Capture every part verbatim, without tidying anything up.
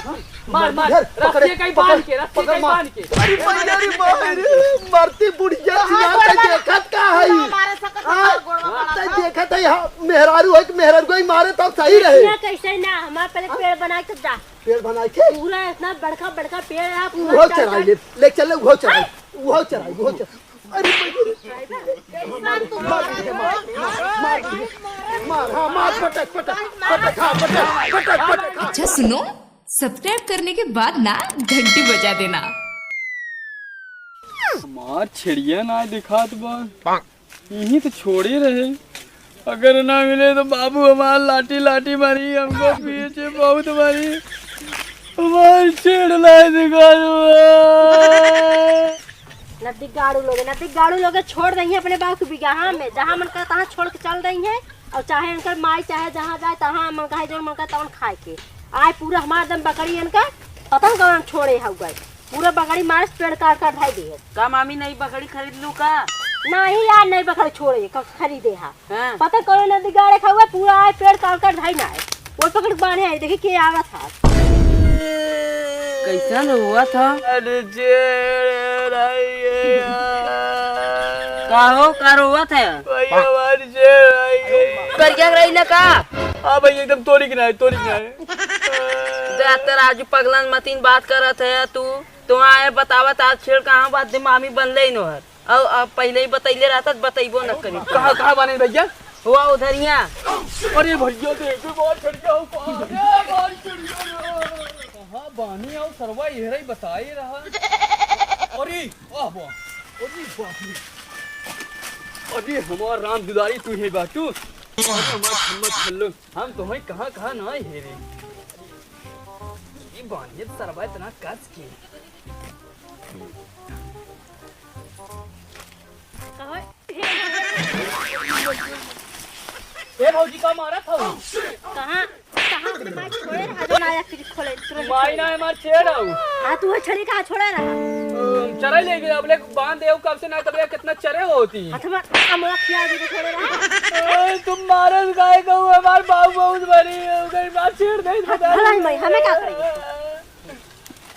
मार, मार, इधर, पकड़े, रस्सी कहीं पकड़, बांध के, रस्सी पकड़, कहीं मार। बांध के। अरे माई, अरे माई रे, मरती बुढ़िया, कहाँ चिल्ला, तै देखत का है? मारे सकत हाँ? है, गोड़वा बड़ा तै था। देखत है, हाँ, मेहरारू है कि मेहरारू को ही मारे तब सही रहे। इतना कैसे ना, हमारे पहले पेड़ बना के जा। पेड़ बनाए थे? पूरा इतना बड़का, बड़का पेड़ है, पूरा उहो चढ़, चढ़ाई चढ़। ले, ले चल, उहो चढ़ाई, हाँ? उहो चढ़ाई, उहो चढ़ाई। अरे, मार, मार, मार, मार, मार, हाँ, मार, पटक, पटक, पटक, हाँ, पटक, पटक, पटक, हाँ। अच्छा सुनो, सब्सक्राइब करने के बाद ना घंटी बजा देना। हमार छेड़िया ना दिखात बा। यही तो छोड़े रहे। अगर ना मिले तो बाबू हमार लाठी लाठी मारी, हमको पीछे बहुत मारी। हमार छेड़ ना दिखात बा। नदी गाड़ू लोगे, नदी गाड़ू लोगे छोड़ दइहे अपने बाबू के बिगहा में, जहाँ मन करे तहाँ छोड़ के चल दइहे। और चाहे उनकर माई चाहे जहाँ जाए तहाँ मन कहे जो मन करे तवन खाए के आए। पूरा हमार दम बकरी इनका पता न कौन छोड़े हउ गए, पूरा बकरी मारे से पेड़ काट काट धाई दिए। का मामी नई बकरी खरीद लू का? नहीं यार, नई बकरी छोड़े क-, खरीदे हा। हाँ। पता कौन नदी गाड़े खाउए, पूरा आए पेड़ काट काट धाई ना आए। वो पकड़ के बांधे है, देखी के आवत है। कैसन हुआ था? अरे जे रही है यार। का हो, का रोवत है? भैया हमारी जे रही है। करिया रही ना का? हाँ भैया, एकदम तोरी के ना है, तोरी के ना है। जा, तेरा आज पगलन मतीन बात करत है तू। तो आए बतावत आज छेड़ कहाँ बात दिमामी बनले ही नोहर। अब, अब पहिले ही बतैले रहता तो बतैबो न करी। कहाँ, कहाँ बाने भैया? हुआ उधरिया। अरे भैया देख, मार चढ़ गया हो, अरे मार चढ़ गया रे। कहाँ बानी आओ सरवा, यहरे बताए रहा। अरे, वाह, वाह। अरे बाप रे। अरे हमार राम दुलारी तू है बाटू। अरे हमार खम्मत खल्लो। हम तुम्हें कहाँ, कहाँ ना हेरे। ये बानियत सरवा इतना कस के। कहो। ए भौजी, का मारत हऊ? कहाँ, कहाँ अपने माई छोड़े रहा, जो ना आया फिर खोले, तुरंत माई छोड़े। ना हमार छेड़ हऊ। हाँ, तू है छड़ी कहाँ छोड़े रहा? अम, चराई ले गए, अब ले बांध दे, कब से ना, तब ले कितना चरे होती। हथवा, अमवा खिया दी तो छोड़े रहा। ए, तुम मारल गाय गऊ, हमार बाऊ बहुत बड़ी हो गई, मार छेड़ दे, बता भलाई दे। माई, हमें का करेगी?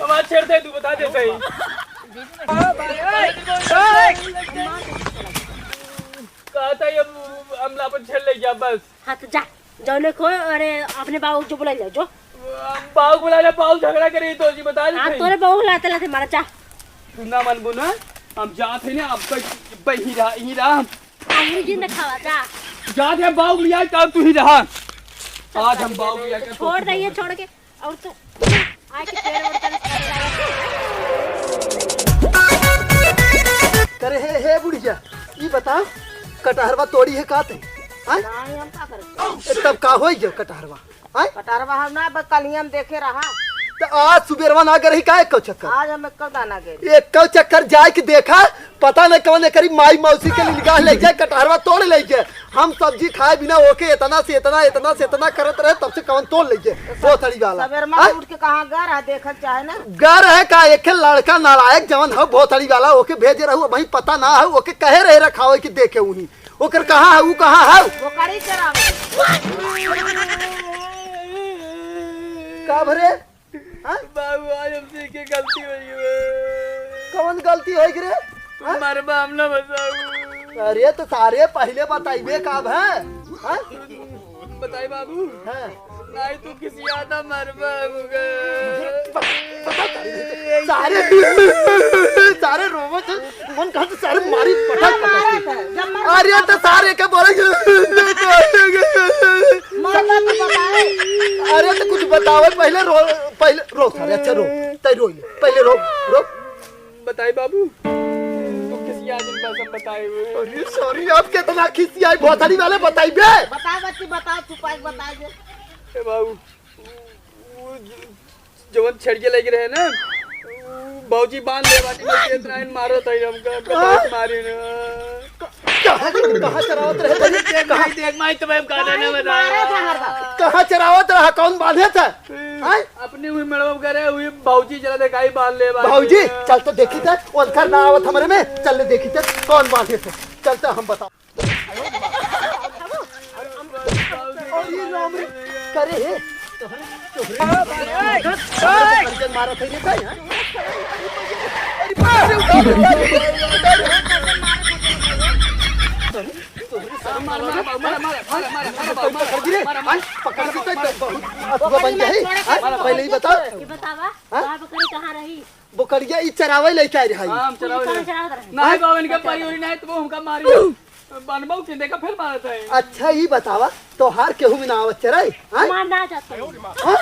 हमार छेड़ दे, तू बता दे सही। कहा था ये, हम अपन छेड़ ले गया बस। हाँ तो जा, जौने को, अरे अपने बाबू जो बुला ले, जो। बाबू बुला ले, बाबू झगड़ा करी तो जी बता दे हाँ, सही। तोरे बाबू लाते लाते मारा, जा। तू ना मन बुना, हम जात है ना, अब तक बही रहा, ही रहा। अंगूरी जिंदा खावा, जा। जात है बाबू लिया, तब तू ही रहा। आज हम बाबू लिया के छोड़ दइए, छोड़ के। और तू आके पेड़ ओड़ पर करे, हे, हे बुढ़िया, ई बता, कटहरवा तोड़ी है का ते? हाँ? नहीं, हम का करब? ए, तब का होई गयो कटहरवा? हाँ? कटहरवा हम ना, बस कल ही हम देखे रहा। तो आज सुबेरवा ना गए रही का एक चक्कर? आज हम एक दाना गए। एक चक्कर जाए के देखा, पता नहीं कौन एकरी माई मौसी के निगाह ले जाए, कटहरवा तोड़ ले जाए। हम सब्जी खाए बिना ओके इतना से इतना, इतना से इतना करत रहे, तब से कौन तोड़ ले जाए? भोसड़ी वाला। सवेर में हाँ? उठ के कहाँ गा रहा, देखल चाहे ना। गा रहे का, एक लड़का नालायक जवन हो भोसड़ी वाला, ओके भेजे रहू, अबहीं पता ना हो, ओके कहे रहे रखावे कि देखे उही। ओकर कहाँ है, ऊ कहाँ है? वो कड़ी चरावे। का भरे? हाँ? बाबू, आज हमसे एक गलती हो गई है। कौन गलती हो गई रे? तुम हाँ? मरबा, हम ना बचाऊ। अरे तो सारे पहले बताइबे का अब है? हाँ? बताई बाबू। हाँ। नहीं तू किसी यादा मरबा हमका। बता, बता, सारे, सारे रोवत है। मन कहा तो सारे मारी पटक पटक के। अरे तो सारे के बोले। मारला तो बताए। अरे तो कुछ बतावे पहले रो, पहले रो सारे, अच्छा रो, तै रो ले, पहले रो, रो। बताई बाबू, तू किसिया दिन बस हम बताए हुए। अरे सॉरी, आप कितना खिसियाई भोसड़ी वाले बताई बे। बताओ बच्ची, बताओ, छुपाई के बताओ जे। ए बाबू, वो ज-, जवन छड़िया लगे रहे ना, वो भौजी बांध ले बाटी में देत रहे, मारो तई हमका, हमका हाँ? बहुत मारी ना। कहाँ, कहाँ चरावत रहे? देख माई, देख माई, तुम्हें हम कहने मारे, ना बता। मारे था हर बात। कहाँ चरावत रहा? कौन बांधे था? हैं? अपनी हुई मड़वा करे हुई भौजी जरा देखाई बांध ले बाटी भौजी, में। चल तो देखी थे, उनकर ना आवत हमरे में, चल ले देखी थे, कौन बांधे थे, चल तो हम बताओ। अरे राम रे, करे हे, तोहरे, तोहरे। मारत है रे भाई, हाँ? अरे बाप रे, उठा, उठा, उठा, उठा, उठा। तोहरे शर्म मार, मार, मार, मार, मार, मार, मार, मार, मार, पकड़ गिरे, मार, मार, हाँ? पकड़ के तो बहुत अथुआ बन जाई, हाँ? पहले ही बताओ। ये बतावा, हाँ? बाप बकरी कहाँ रही? बोकरिया ई चरावे लेके आई रही। हाँ, हम चरावे कहाँ ले। चरावत रहे? नहीं बाबा, इनके परी उरी नहीं तो वो हमका मारी। बनबो के देखा फिर मारत है। अच्छा, ई बतावा, तोहार केहू में ना आवत चराई, हाँ? हमार ना जात है। हाँ?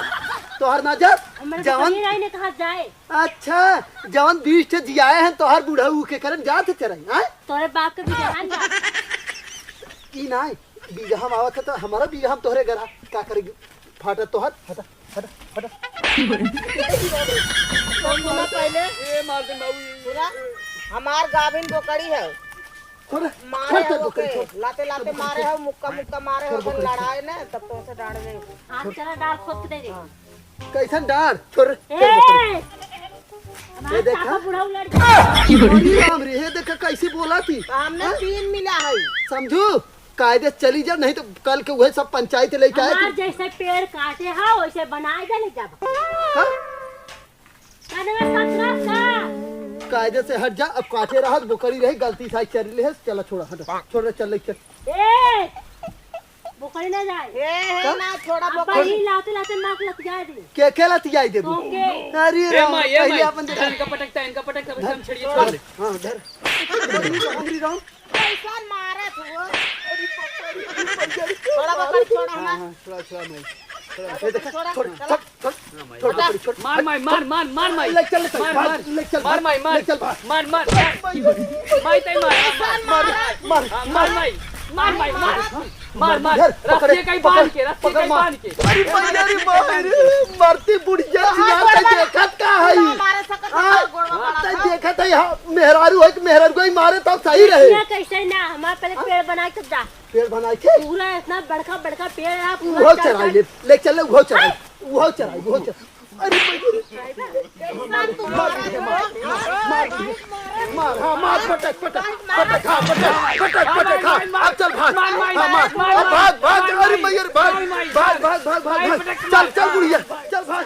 तोहार ना जात? हमरे जवन पकड़ी नहीं ने कहा जाए। अच्छा, जवन बीस ठे जियाए हैं तोहार बुढ़ऊ के करन जात है चराई, हाँ? तोरे बाप के बिगहा ना। ई नाई, बिगहा में आवत है तो हमारा बिगहा में तोहरे गरा का करेगी? फाटा तोहर, हटा, हटा, हटा। सुना पहले। ए, मार दे बाबू। सुना, हमार गाभिन बोकड़ी है। छोड़, मारे छोड़, हो छोड़, के, छोड़। लाते लाते मारे हो, मुक्का मुक्का मारे हो, छोड़, फिर बोकड़ी, लड़ाए ना, तब तो उसे डांट दे। हाँ, चला डाल खोद के दे दे। हाँ। कैसन डांट? छोड़, ए! छोड़ बोकड़ी। ये हमार देखा? चापा बुढ़ऊ लड़ गया। अरे राम रे, ये देखा कैसे बोला थी। हमने हाँ? तीन मिला है। समझू? कायदे से चली जा, नहीं तो कल के उहे सब पंचायत लेके आए हमार तू। जैसे पेड़ काटे हा, वैसे बनाए दे ले जाबा। हाँ? कानवा साफ रख का? कायदे से हट जा, अब काटे रहा, बोकरी रही, गलती से चल ले, चला छोड़ा, हट, छोड़ रे, चल ले, चल। ए, बोकरी ना जाए। ए, हे का? ना, छोड़ा अब बोकरी। बड़ी लाते लाते नाक लतिया दे। के, के लतियाई देबू? तोके। अरे ए राम, माई, ए पहले माई, अपन देखा। इनका पटकता, इनका पटकता, बस हम छड़िए, छोड़ दे। हाँ, धर। अरे राम। कैसन मारत हुआ? अरे बाप रे, अरे बाप रे। छोड़ा बकरी, छोड़ा हाँ, ना। हाँ, छोड़ा, छोड़ा, नहीं। छोड़ा, छोड़ा, ये देखा, छोड़ा, छोड़, चला। छोड़, छोड़, छोड़, बकरी, छोड़। मार, माई, मार, मार, मार, माई। ले चल, ले चल, मार, भाग, मार। ले चल, मार, भाग, माई, ले मार। चल, भाग। मार, मार, मार। माई, तई मार। मार, मार, मार, हाँ, मार, मार। माई। मार, माई, मार। मार, मार। धर, पकड़, रस्सी कहीं पकड़, बांध के, रस्सी पकड़, कहीं मार। बांध के। अरे माई, अरे माई रे, मरती बुढ़िया कहाँ चिल्लात है, गोड़वा? देखत का है? ना मारे सकत हाँ? है, गोड़वा हाँ, बड़ा तै था। देखत है, हाँ, मेहरारू है कि मेहरारू को ही मारे तब सही रहे। इतना कैसे ना, हमारे पहले पेड़ बनाए तब जा। पेड़ बनाए के? पूरा इतना बड़का बड़का पेड़ है, पूरा उहो चार चराई चार ले, ले चल, उहो चराई, उहो चराई, उहो चराई। अरे भाई, मार, मार, मार, मार, मार, हाँ, मार, पटक, पटक, पटक, हाँ, पटक, पटक, पटक, हाँ। अब चल, भाग, मार, मार, हाँ, मार, मार, अब मार, भाग, भाग, मार, अरे मार, भैया, भाग, मार, मार, भाग, भाग, भाग, मार, भाग। पटक, चल, मार, चल, बुढ़िया, चल, भाग।